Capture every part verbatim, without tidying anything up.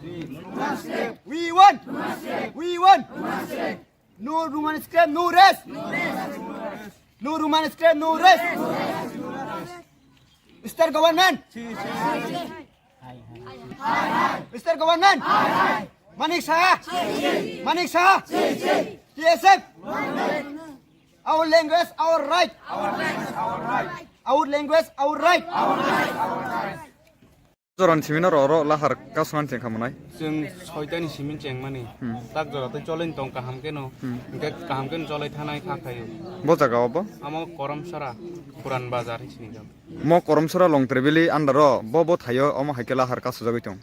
We want! We want! No Roman script, no rest! No Roman script, no rest! Mister Government! Mister Government! Manik Saha! Manik Saha! T S F! Our language, our right! Our language, our right! Joran simino ro ro lahar kasongan cheng khamunai. Chwng soitani simin chengmani. Hmm. Tak jora tei cholaini tong kaham keno. Hmm. Hingke kaham keno cholai thanai kha khayo. Bo jaga o bo? Amo Koromsora, Puran Bazar hisini jam. Mo Koromsora Longtrebili under o bo bo thaio omo hai khe lahar kasujagwi tong.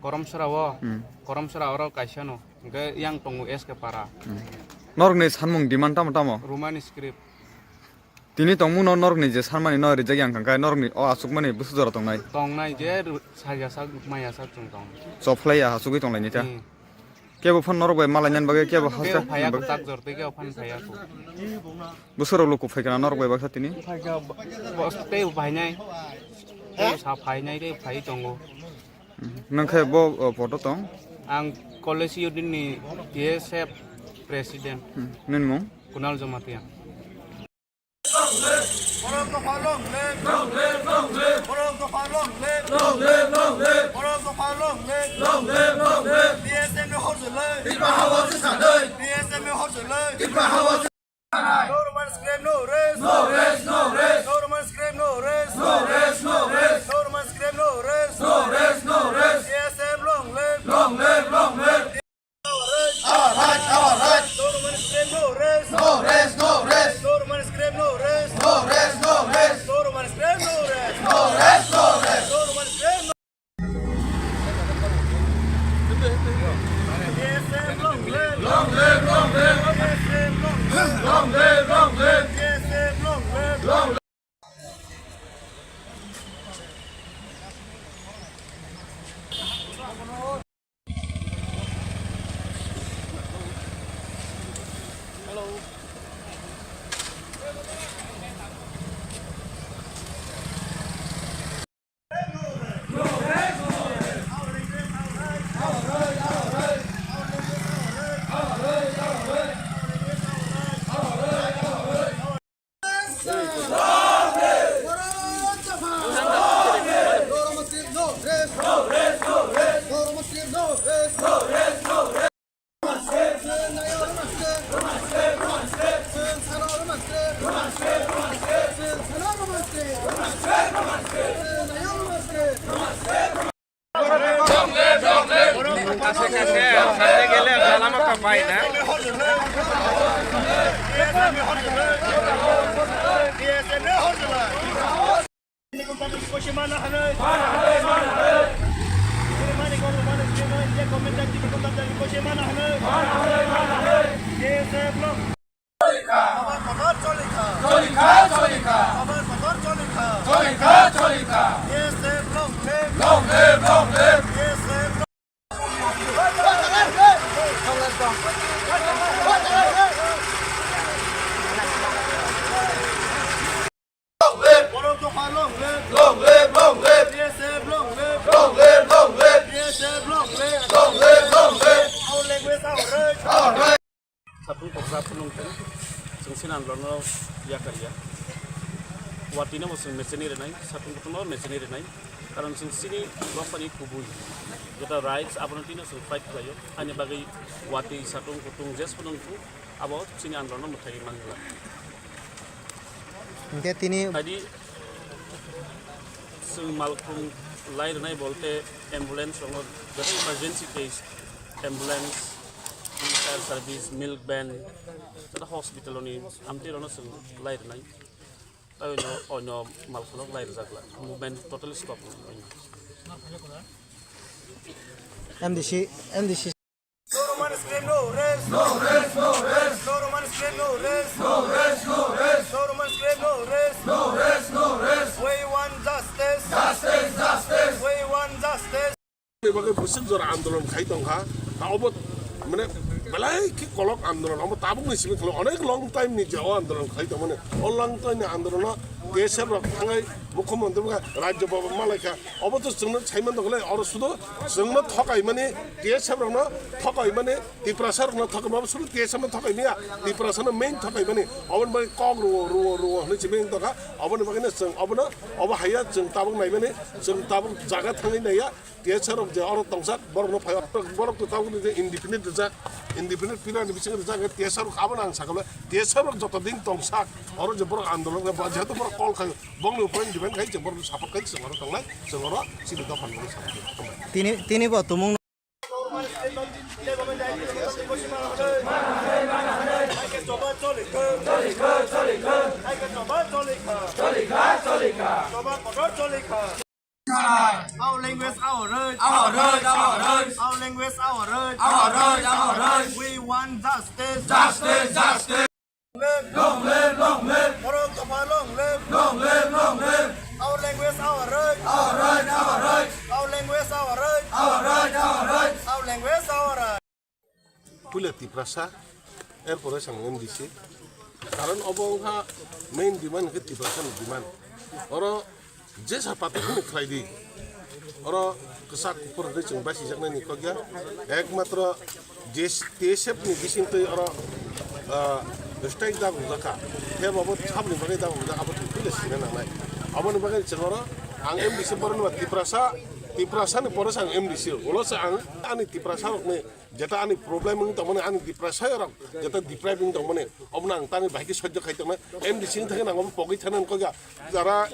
Koromsora o, Hmm. Koromsora oro kaisa no. Hingke yang tongo S K Para. Hmm. Norokni sanmung demand tamo tamo? Roman script. Tini tongmungno norokni je sanmani no rijak yang kangkhe norokni o aswkmani bwswk jora tongnai? Tongnai je ru-, sayasak, mayasak chwng tong. Chophlai ya aswkwi tonglaini ta? Hmm. Kebo phan norok bai malainani bagwi kebo Kebo hasta phaya bagwi. Kwchak jor tei kebo phan phaya kho. Bwswk rok luku phaikha na norok bai baksa tini? Phaikha bo-, bos tei phainai. Tei sa phainai tei phai tongo. Hmm. Nang khe bo, o, poto tong? Ang College Union ni T S F President. Hmm. Nini mung? Kunal Jamatia. Borok dopha long live! Long live, long live! Borok dopha long live! Long live, long live! Borok dopha long live! Long live, long live! B S M ni hor jolai! Tipra hawa se sadai! B S M ni hor jolai! Tipra hawa se No Roman script, no rest! No rest, no rest! No Roman script, no rest! No rest, no rest! No Roman script, no rest! No rest, no rest! B S M long live! Long live, long live! Our right, our right. No Roman script, no rest. No rest, no rest. No Roman script, no rest. No rest, no rest. No Roman script, no rest. No rest, no rest. No Roman script, no B S M long live. Long live, long live. B S M long live. Long live, long live. B S M long live. Long live. Abar kotor choli kha. Choli kha, choli kha. Abar kotor choli kha. Choli kha, choli kha. B S F long live. Long live, long live. B S F long Borok dopha long live. Long live, long live. B S F long live. Long live, long live. B S F long live. Long live, long live. Our language, our right. Our right. Satung kokra phunung tong, chwng sini androno yakar ya. Watwi no bo chwng mecheni rwnai, satung kutung no mecheni rwnai. Karon chwng sini bwsani kubui jeta rights abono tino chwng fight khlaio. Ani bagwi watwi satung kutung jes phunung tong, abo chini androno mwthai mangla. Hingke tini Adi chwng malkhung lai rwnai bolte ambulance rokno jeta emergency case ambulance, fire service, milk van, tata hospital ni amtwi rokno chwng lai rwnai. Tai onyo, onyo malkhung rok lai rwjak la. Movement totally stop. M D C, M D C. No Roman script, no rest. No rest, no rest. No Roman script, no rest. No rest, no rest. No Roman script, no rest. No rest, no rest. We want justice. Justice, justice. We want justice. Bagwi bwswk jora andolon khai tongkha, ta obo, mane, belai khe kolok andolon, omo tabukni simi khwlai, onek long time ni je o andolon khai tongmani, o long time ni andolono T S F rok thangai Mukhyamantri wngkha, Rajya Bhaban malaikha. Obo to chwngno saiman dogole, oro sudo chwngno thokaimani, T S F rokno thokaimani, Tiprasa rokno thokaimani, obo sudo T S F no thokaimaya, Tiprasa no main thokaimani. Oboni bagwi kok ruo, ruo, ruo hwnwi simi wng tongkha. Oboni bagwino chwng obono, obo haiya chwng tabuk naimani, chwng tabuk jaga thangwi naiya. T S R rok je oro tongsak, borokno phai, borok to tabukni je independent rijak, independent pillar ni bisingo rijak, T S R rok abono ang sakha, T S R rok joto din tongsak, oro je borok andolon khe, jehetu borok call khaio, bongni point demand khai, je borok support khai, chwng oro tongnai, chwng oro chini dopha ni support khai. Tini, tini bo tumung. Our language, our right. Our language, our right. Our language, our right. Our right, our right. We want justice. Justice, justice. Long live, long live. Borok dopha long live. Long live, long live. Our language, our right. Our right, our right. Our language, our right. Our right, our right. Our language, our right. Puila Tiprasa, erpore sang M D C. Karon obo wngkha main demand hwnkhe Tiprasa ni demand. Oro jesa pati phano khlai di. Oro kwchak kuphur hwnwi chwng basijaknai ni kok ya. Ekmatro je T S F ni bisingtwi oro, ah, strike da bujak kha. Khe bo saboni bagwi da bujak, abo twi puila sina nangnai. Aboni bagwi chwng oro ang M D C borok ni ba Tiprasa, Tiprasa ni pore se ang M D C. Ulo se ang ani Tiprasa rokni Jeta ani problem wng tongmani, ani Tiprasa rok jeta deprive wng tongmani, obono ang tani bahai khe sojjo khai tongnai. M D C wng thangwi nang obo pogwi thana wng kha. Jara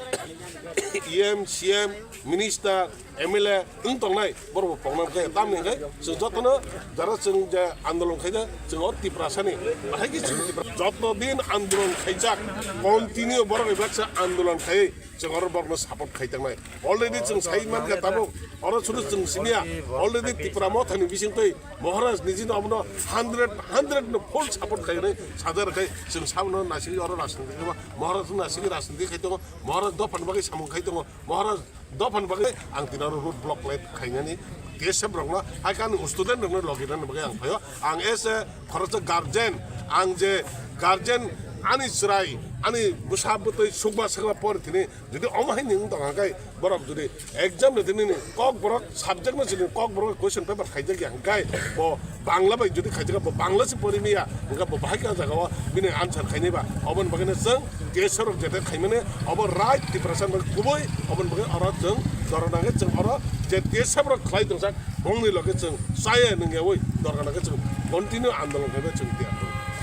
E M, C M, minister, M L A wng tongnai, borok bo pokna wng kha. Tamni hwnkhe chwng jotono jara chwng je andolon khaina, chwng o Tiprasani bahai khe chwng Tipra-, joto din andolon khaijak, continue borok bai baksa andolon khaiwi chwng oro borokno support khai tongnai. Already chwng sai mankha tabuk, oro suru chwng simiya, already Tipra Mothani bisingtwi Maharaj nijino abono hundred, hundred no full support khainai sajar khai chwng sabono naisingwi oro rajniti khai Maharaj naisingwi rajniti khai tongo, Maharaj dophani bagwi samung khai tongo, Maharaj dophani bagwi ang tini oro road block light khainani T S F rokno, hai khe ani student rokno logi rwna bagwi ang phaio. Ang as a khoroksa guardian, ang je guardian ani chwrai, ani bwsa bwtwi sukma sakma pori thini Jodi omo hai ni wng tong hwnkhe borok jodi exam ni tini ni kok borok subject no chini kok borok question paper khaijak ya hwnkhe bo Bangla bai jodi khaijak bo Bangla se pori miya hwnkhe bo bahai kha jaga o bini answer khainai ba oboni bagwi no chwng T S F rok jete khaimani obo right Tiprasa bai kubui oboni bagwi oro chwng jorok nangkhe chwng oro je T S F rok khlai tongsak bongni loge chwng chaya nungyaui jorok nangkhe chwng continue andolon khaibai chwng tiya.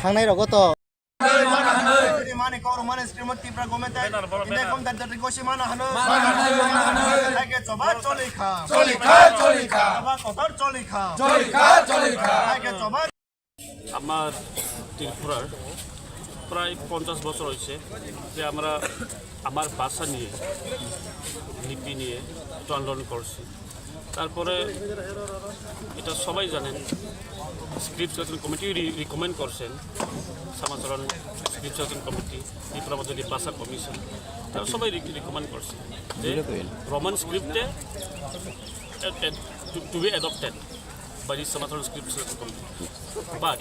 Thangnai rogo to. Mani kok mani Srimati Tipra Gomete, Indai Kom Dajati Gosi Mana Hano, Mana Hano, Mana Hano. Hai khe choba choli kha. Choli kha, choli kha. Choba kotor choli kha. Choli kha, choli kha. Hai khe choba. আমার ত্রিপুরার প্রায় পঞ্চাশ বছর হয়েছে যে আমরা আমার ভাষা নিয়ে, লিপি নিয়ে একটু আন্দোলন করছি। তারপরে এটা সবাই জানেন, স্ক্রিপ্ট সিলেকশন কমিটি রি-, রিকমেন্ড করছেন, Shyamacharan script selection committee, Tripura মধ্যযুগীয় ভাষা কমিশন, তারা সবাই রি-, রিকমেন্ড করছেন যে রোমান স্ক্রিপ্টে এ-, এ-, to, to be adopted by the Samachara Script Selection Committee. But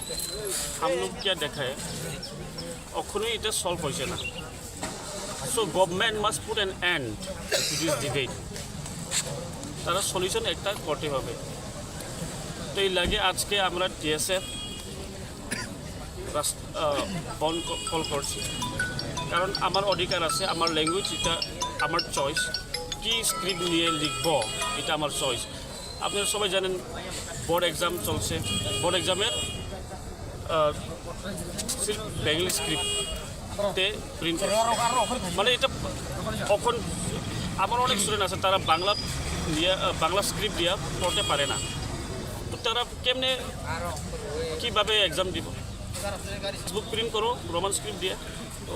हम लोग क्या देखा है, এখনো এটা সলভ হয়েছে না। So government must put an end to this debate. তারা সলিউশন একটা করতে হবে। তো এই লাগে আজকে আমরা টিএসএফ রাস-, আহ, বন্ধ ক-, কল করছি, কারণ আমার অধিকার আছে, আমার ল্যাঙ্গুয়েজ এটা আমার চয়েস, কি স্ক্রিপ্ট নিয়ে লিখবো এটা আমার চয়েস। আপনারা সবাই জানেন বোর্ড এক্সাম চলছে, বোর্ড এক্সামের, আহ, সিল-, বেঙ্গলি স্ক্রিপ্টে প্রিন্ট করছে। মানে এটা এখন আমার অনেক স্টুডেন্ট আছে, তারা বাংলা নিয়ে, আহ, বাংলা স্ক্রিপ্ট দিয়ে পড়তে পারে না, তো তারা কেমনে, কিভাবে এক্সাম দিব? বুক প্রিন্ট করো রোমান স্ক্রিপ্ট দিয়ে,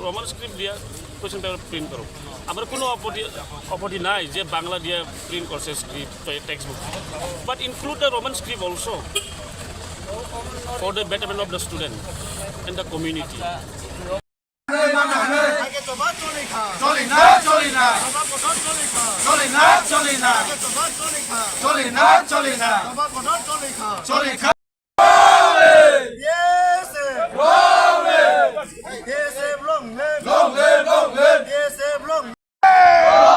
রোমান স্ক্রিপ্ট দিয়ে কোশ্চেন পেপার প্রিন্ট করো। আমরা কোনো আপত্তি, আপত্তি নাই যে বাংলা দিয়ে প্রিন্ট করছে script, text book, but include the Roman script also for the betterment of the student and the community. Hai khe choba choli kha. Choli na, choli na. Choba kotor choli kha. Choli na, choli na. Hai khe choba choli kha. Choli na, choli na. Choba kotor choli kha. Choli kha. Yes, sir. Yes, sir. Long live. Long live, long live. Yes, sir. Long live.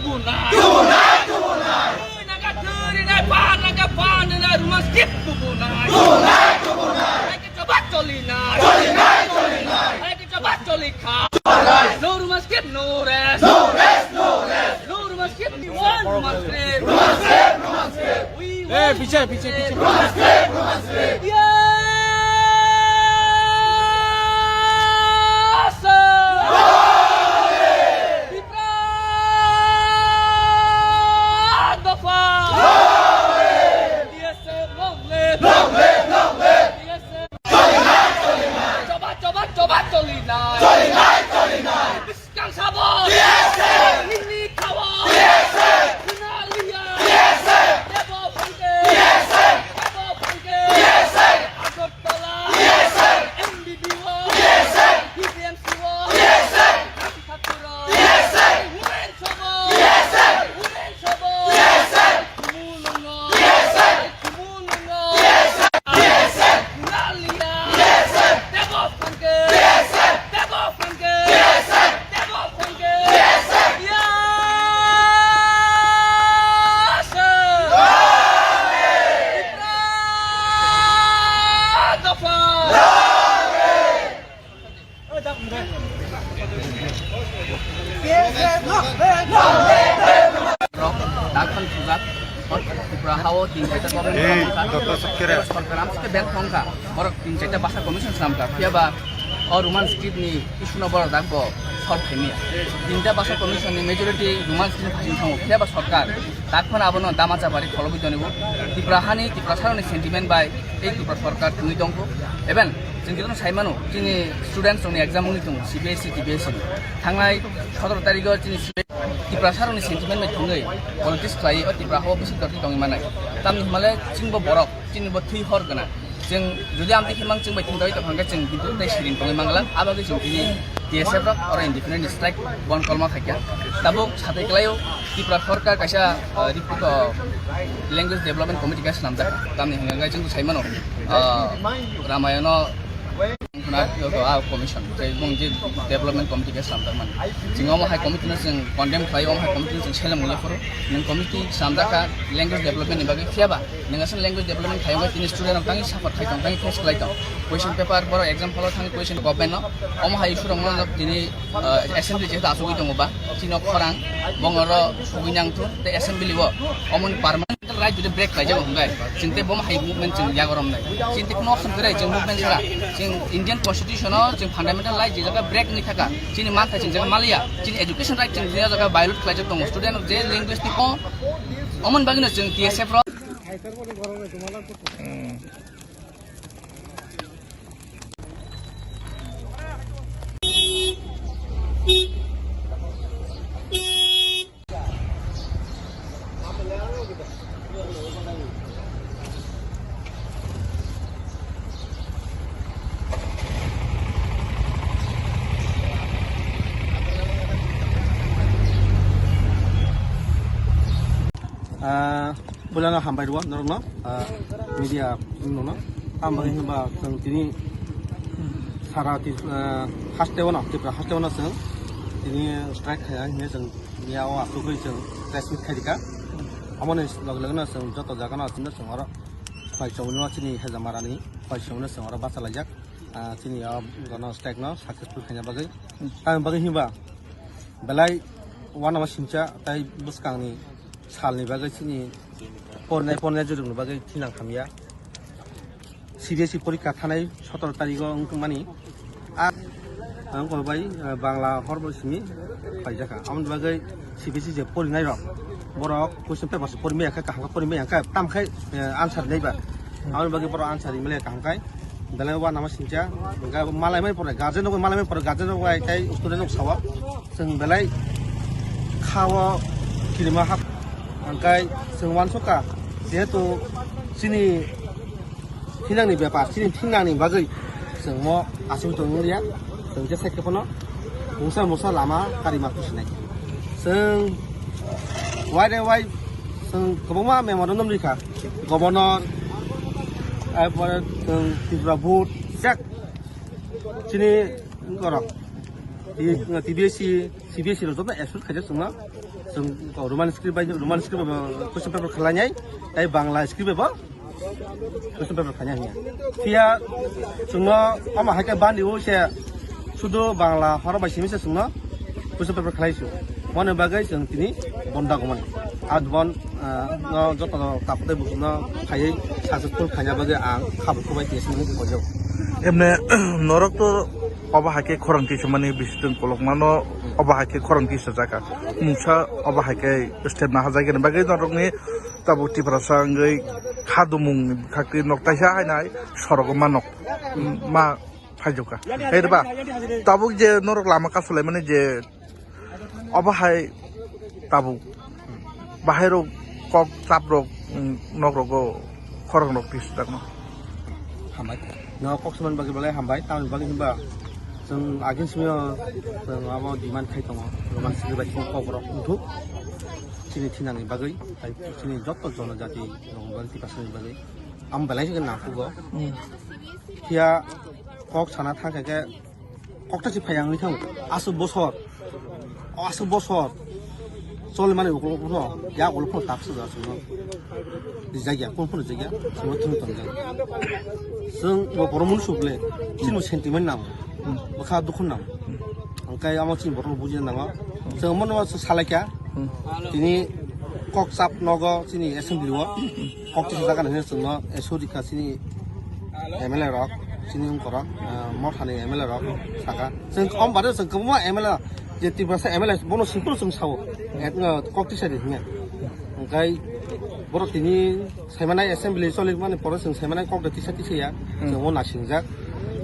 tubunai. Tubunai, tubunai. Naga turi nai, pa naga pa nai, Roman script tubunai. Tubunai, tubunai. Hai ke choba choli nai. Choli nai, choli nai. Hai ke choba choli kha. No Roman script, no rest. No rest, no rest. No Roman script, we want Roman script. Roman script, Roman script. We want Roman script. Eh, piche, piche, piche. Roman script, Roman script. Yes, sir. Tipra Dopha. T S F long live. Long live, long live. T S F. Choba, choba, choba, choli nai. Choli nai, choli nai. Kang sabo! T S F! Nini kawo! T S F! Khna liya! T S F! Debo Phangke! T S F! Debo Phangke! T S F! Agartala! T S F! M B B O! T S F! T P M C O! T S F! Kaki Thakura! T S F! Women Sobo! T S F! Women Sobo! T S F! Khumulwngo! T S F! Khumulwngo! T S F! Khna liya! T S F! Debo Phangke! T S F! Debo Phangke! T S F! Debo Phangke! T S F! Yes, sir! Tipra Dopha! Rok, dak phang thujak, Tripura hao tin chaita government Ei, thangkha. Doctor Sukhere. Sorkar amsike bel thangkha. Borok tin chaita basa commission slamkha. Phiya ba o Roman script ni issue no borok dak bo solve khaimya. Tinta basa commission ni majority Roman script phasing thango. Phiya ba sorkar dak phano abono dama chabari kholobwi tonibo. Tripura hani, Tripura saroni sentiment bai ei Tripura sorkar tongwi tongkho. Even chwng jotono sai mano, chini students rokni exam wngwi tongo, C B S E, T P S C ni. Thangnai sotoro tarikho chini Tiprasarokni sentiment bai thwngwi politics khlaiwi o Tipra hao bisi torti tongwi manai. Tamni hwnmale chwngbo borok, chini bo thwi hor gwnang. Chwng jodi amtwi khimang chwng bai thwngwi tongkha hwnkhe chwng kintu tei siring tongwi mangla. Abagwi chwng tini T S F rok oro indefinite strike bon kolma khaikha. Tabuk satai kwlaio Tipra sorkar kaisa, ah, report, ah, language development committee kaisa swnamjak. Tamni hwnka hwnkhe chwng sai mano, ah, Ramayano Khuna joto a commission, je bung je development committee khe slamjak mani. Chwng omo hai committee no chwng condemn khlai, omo hai committee no chwng seleng muli phuru. Nwng committee slamjak kha language development ni bagwi, phiya ba nwng aswk language development khai wngkha, tini student rok tangwi suffer khai tong, tangwi face khlai tong. Question paper, borok exam hall o thangwi question government no, omo hai issue rok no tini, uh, assembly jehetu achugwi tongo ba, chini o khorang bongoro sugwi nang thung tei assembly o omo ni permanent right to the break khlaijak hwnbai. Chwng tei bomo hai movement chwng yago romnai. Chwng tei kuno option kwrwi chwng movement sara. Chwng Indian Constitution o chwng fundamental right je jaga break wngwi thaka. Chini manthai chwng jaga maliya. Chini education right chwng je jaga violate khlaijak tongo. Student je language ni ko omon bagino chwng T S F ro. Ah, Bolano hambai rwo norokno, ah, media wngno. Tamo bagwi hinba chwng tini sara ti-, ah, haste ono, Tripura haste ono chwng tini strike khaiya hinwi chwng miya o asugwi chwng press meet khairikha. Amoni loge loge no chwng joto jaga no chwng oro khwlai chongno chini Hejamarani khwlai chongno chwng oro bachalaijak. Ah, chini o gana strike no successful khaina bagwi. Tamo bagwi hinba belai Uanama singcha tai bwskangni salni bagwi chini porinai porinai jotoni bagwi thinang hamya. C B S E porikha thanai sotoro tarigo wngmani. A, ang kok bai, eh, Bangla hor bo simi phaijaka. Aboni bagwi C B S E je porinai rok, borok question paper se porimaya khe, kaham khe porimaya khe, tam khai, eh, answer nai ba. Aboni bagwi borok answer email kaham khai. Belai uanama singcha, hingkhe malai mai pore, guardian rok malai mai pore, guardian rok bai tei student rok sawa. Chwng belai khao kirima hap, hingkhe chwng uansukha, jehetu chini thinangni bepar, chini thinangni bagwi chwng mo aswk tong wngya, chwng je sai khe phano mungsa mungsa lama karima kusinai. Chwng wide wide chwng kwbangma memorandum rikha, governor, erpore chwng Tripura board, chak chini borok, T B S C, C B S C rok joto exclude khaijak chwngno. Chwng Roman script bai, Roman script bai bo question paper khlainai, tei Bangla script bai bo question paper khlainai hwnya. Phiya chwngno omo hai khe bandi o se sudu Bangla horo bai simi se chwngno question paper khlai su. Mone bagwi chwng tini bon dagumani. Adbon, ah, no joto no tapte bukuno khaiwi successful khaina bagwi ang khabu khubai tini sini kojok. Emne norok to obo hai khe khorang tisamani bisitwng kolokmano, obo hai khe khorang tisajak kha. Mungsa obo hai khe step nahajak bagwi norokni tabuk Tiprasa wngwi khadumung khakti nok taisa hainai sorogo manok ma phaijokha. Hai ba tabuk je norok lama kasulaimani je obo hai tabuk bahai rok kok chap rok, mm, nok rogo khorang rok tisajak no. Hambai. No kok saman bagwi belai hambai. Tamni bagwi himba chwng agin simi chwng abo demand khai tongo. Roman script bai chini kok rok wngthuk. Chini thinani bagwi, tai chini joto jonojati rok bagwi, Tiprasani bagwi. Am belai se nangkhugo. Hmm. Phiya kok sana thang khe kokta si phai ang thang. Aswk bosor. O aswk bosor. Choli mani ulo ulo. Ya ulo phone tak sa jasung. Dijak ya, phone phone dijak ya. Chwng thung thung jak. Chwng bo borok mun suble. Chini sentiment nang. Bwkha dukhu nang. Angkai amo chini borok buji nang. Chwng mono salaikya. Tini kok chap nogo chini assembly o. Kok tisa jaga nang chwngno, eh, sorry kha chini M L A rok, chini wngkorok, eh, mothani M L A rok saka. Chwng om bade chwng kwbangma M L A je Tiprasa M L A bono simple chwng sao. Eh, kok tisa di hwnwi. Hwnkhe borok tini saimanai assembly choli mani pore chwng saimanai kok de tisa tisa ya. Hmm. Chwng o nasingjak.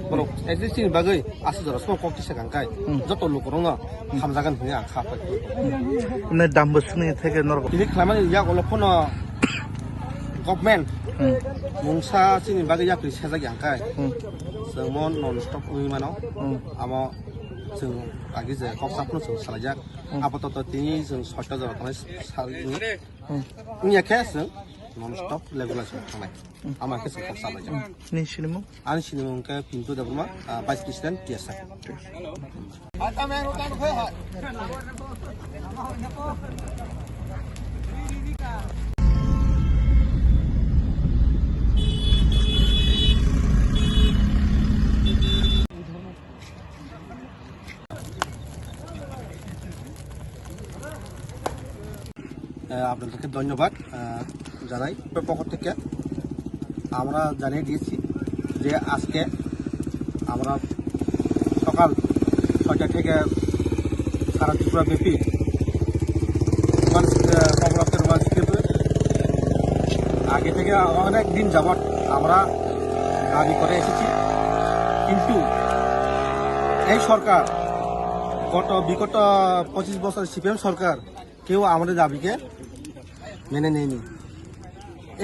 Borok at least chini bagwi aswk jora song kok tisa kang kai. Hmm. Joto lukurokno hamjagan hwnwi ang kha pai. Hmm. Ne dam bwswkni theke norok. Tini khlaimani yak ulo phano government Hmm. mungsa chini bagwi yakri sejak yang kai. Hmm. Chwng mo non stop wngwi mano. Hmm. Amo chwng agi je kok sapno chwng salaijak. Hmm. Apatot tini chwng soita jora tongnai salni. Hmm. Wngya khe chwng non stop regular chwng thangnai. Hmm. Ama khe chwng kok salaijak. Hmm. Ni sinimung? Ani sinimung khe Pintu Debbarma, ah, Vice President T S F. আহ, আপনাদেরকে ধন্যবাদ, আহ, জানাই। পক্ষ থেকে আমরা জানিয়ে দিয়েছি যে আজকে আমরা সকাল ছয়টা থেকে সারা ত্রিপুরা ব্যাপী রোমান, আহ, কমলাপুর রোমান স্কুলে আগে থেকে অনেক দিন যাবৎ আমরা দাবি করে এসেছি, কিন্তু এই সরকার, গত বিগত পঁচিশ বছর সিপিএম সরকার কেউ আমাদের দাবিকে মেনে নেয়নি।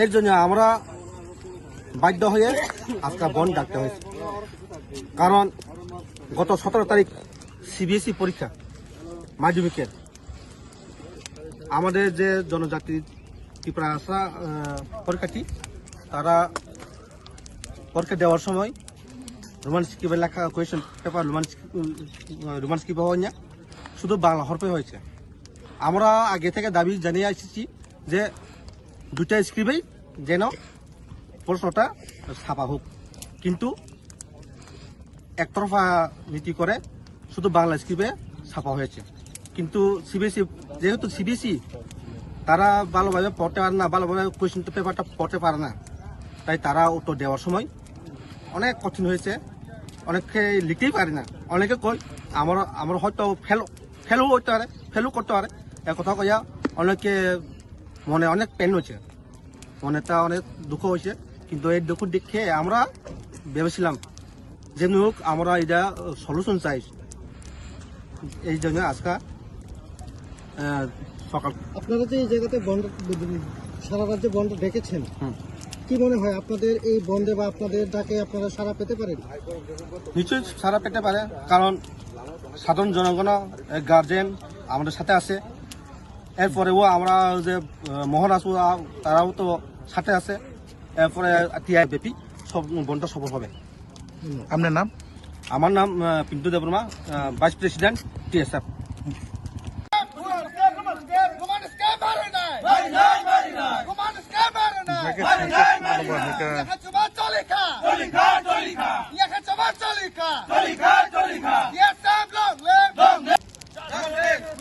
এর জন্য আমরা বাধ্য হয়ে আজকে বন্ধ ডাকতে হয়েছে। কারণ গত সতেরো তারিখ সিবিএসই পরীক্ষা, মাধ্যমিকের, আমাদের যে জনজাতি ত্রিপুরা আশা, আহ, পরীক্ষার্থী, তারা পরীক্ষা দেওয়ার সময় রোমান স্ক্রিপ্টে লেখা, কোয়েশ্চেন পেপার রোমান স্ক্রিপ্ট, উম, রোমান স্ক্রিপ্টে হওয়া নিয়ে শুধু বাংলা হরফে হয়েছে। আমরা আগে থেকে দাবি জানিয়ে আসছি যে দুইটা স্ক্রিপ্টেই যেন প্রশ্নটা ছাপা হোক, কিন্তু একতরফা নীতি করে শুধু বাংলা স্ক্রিপ্টে ছাপা হয়েছে। কিন্তু সিবিএসই, যেহেতু সিবিএসই, তারা ভালোভাবে পড়তে পারে না, ভালোভাবে কোশ্চেন পেপারটা পড়তে পারে না, তাই তারা উত্তর দেওয়ার সময় অনেক কঠিন হয়েছে। অনেকে লিখতেই পারে না। অনেকে কই, "আমার, আমার হয়তো ফেল, ফেলও হইতে পারে, ফেলও করতে পারে।" এ কথা কইয়া অনেকে মনে অনেক পেন হয়েছে, মনেটা অনেক দুঃখ হয়েছে। কিন্তু এই দুঃখ দেখে আমরা ভেবেছিলাম, যেমনি হোক আমরা এটা সলিউশন চাই। এই জন্য আজকে, আহ, সকাল আপনারা যে এই জায়গাতে বন্ধ, সারা রাজ্যে বন্ধ ডেকেছেন, হুম। কি মনে হয় আপনাদের এই বন্ধে বা আপনাদের ডাকে আপনারা সাড়া পেতে পারেন? নিশ্চয়ই সাড়া পেতে পারে, কারণ সাধারণ জনগণ, গার্জেন আমাদের সাথে আছে। এরপরেও আমরা যে, আহ, মহারাজ, আহ, তারাও তো সাথে আছে। এরপরে টিআই ব্যাপী সব বন্ধ সফল হবে। আপনার নাম? আমার নাম, ah, Pintu Debbarma, ah, vice president TSF.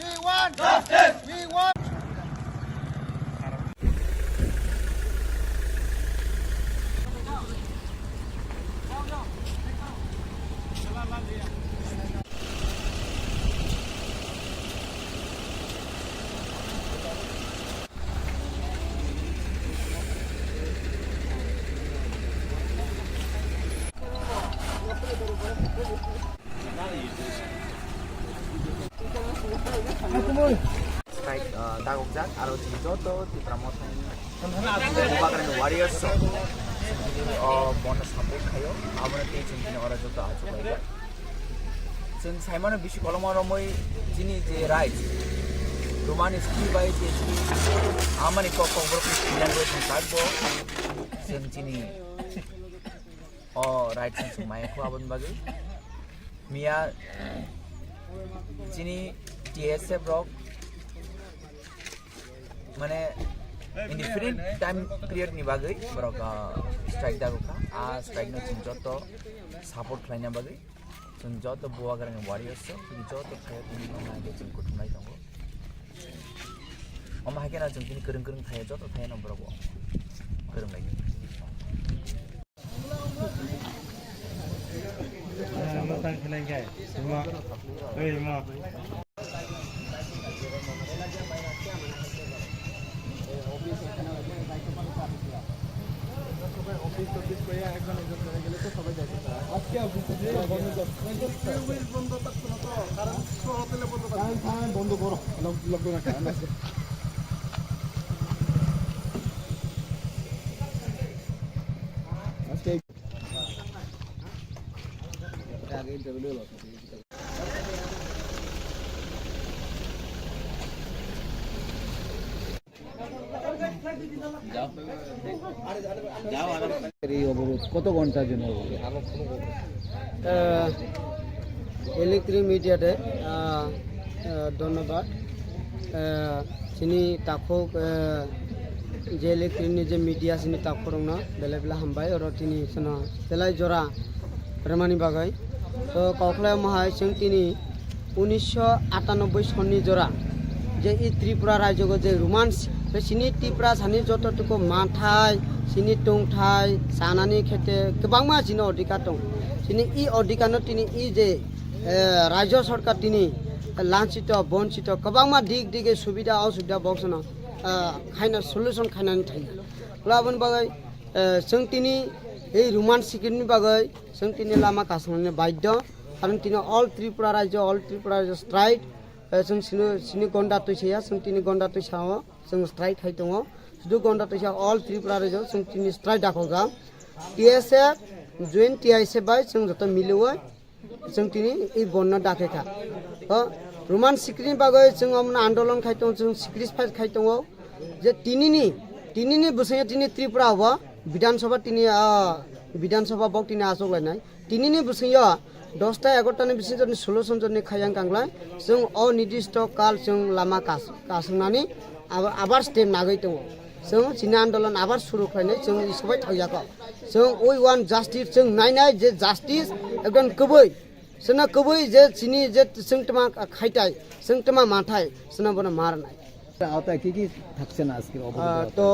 We want justice. We want. Strike, ah, dagokjak, aro chini joto Tipra Mothani Bubagrani warriors rok, o bono support khaio, abono tei chwng chini oro joto achuk laijak. Chwng saimano bisi koloma romwi chini je rights, Roman script bai je amani kok kok borok ni thwngjakgwi thangkakbo chwng chini o rights chwng maya kho aboni bagwi. Miya chini T S F rok mane in different time period ni bagwi borok, ah, strike dagokha. A strike no chwng joto support khlaina bagwi chwng joto Bubagrani warriors rok chwng joto khayo tini nangkhe chwng kuthumlai tongo. Omo hai kheno chwng tini kwrwng kwrwng thaio, joto thaio no borok bo kwrwng lai. বন্ধ করো, lock-, lockdown রাখা, আজকে এই অবরোধ কত ঘন্টার জন্য অবরোধ? আহ, ইলেকট্রিক মিডিয়াতে, আহ, আহ, ধন্যবাদ। Chini takhuk, eh, je electric ni je media chini takhuk rokno belai belai hambai, oro tini chwngno belai jora rwmani bagwi. To kokhlai omo hai chwng tini unisho atanoboi sonni jora je i Tripura rajyo je Romans, chini Tripura sani joto tuku manthai, chini tongthai, chanani khete kwbangma chini odhikar tong. Chini i odhikar no tini i je eh, rajyo sorkar tini lanchito, bonchito, kwbangma dik dige subida, osubida boksano, eh, khaina solution khainani thangya. Aboni bagwi, eh, chwng tini ei Roman script ni bagwi chwng tini lama kasnani baidhyo. Karon tini all Tripura rajyo, all Tripura rajyo strike, eh, chwng sini, sini gonda twi saya, chwng tini gonda twi sao, chwng strike khai tongo. Sudu gonda twi sa all Tripura rajyo chwng tini strike dakhoga. T S F, joint T S F bai chwng joto miliwi chwng tini i bonno dakhe kha. O Roman script ni bagwi chwng omono andolon khai tongo, chwng sacrifice khai tongo je tinini, tinini bwswngyo tini Tripura o Bidhan Sabha tini, ah, Bidhan Sabha bok tini achuk lainai. Tinini bwswngyo dosta egarota ni bising joni solution joni khayang kanglai chwng o nidisto kal chwng lama kas-, kaswngnani abo abar step nagwi tongo. Chwng chini andolon abar suru khlainai chwng isobai thauyako. Chwng we want justice, chwng nainai je justice ekdom kwbwi. Chwngno kwbwi je chini je chwng tma khaitai. Chwng tma manthai, chwngno bono ma rwnai. আওতায় কি কি থাকছে না আজকে অবরোধ? আহ, তো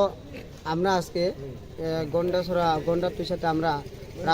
আমরা আজকে, আহ, গন্ডাছড়া, গন্ডার দুই সাথে আমরা রাস্তা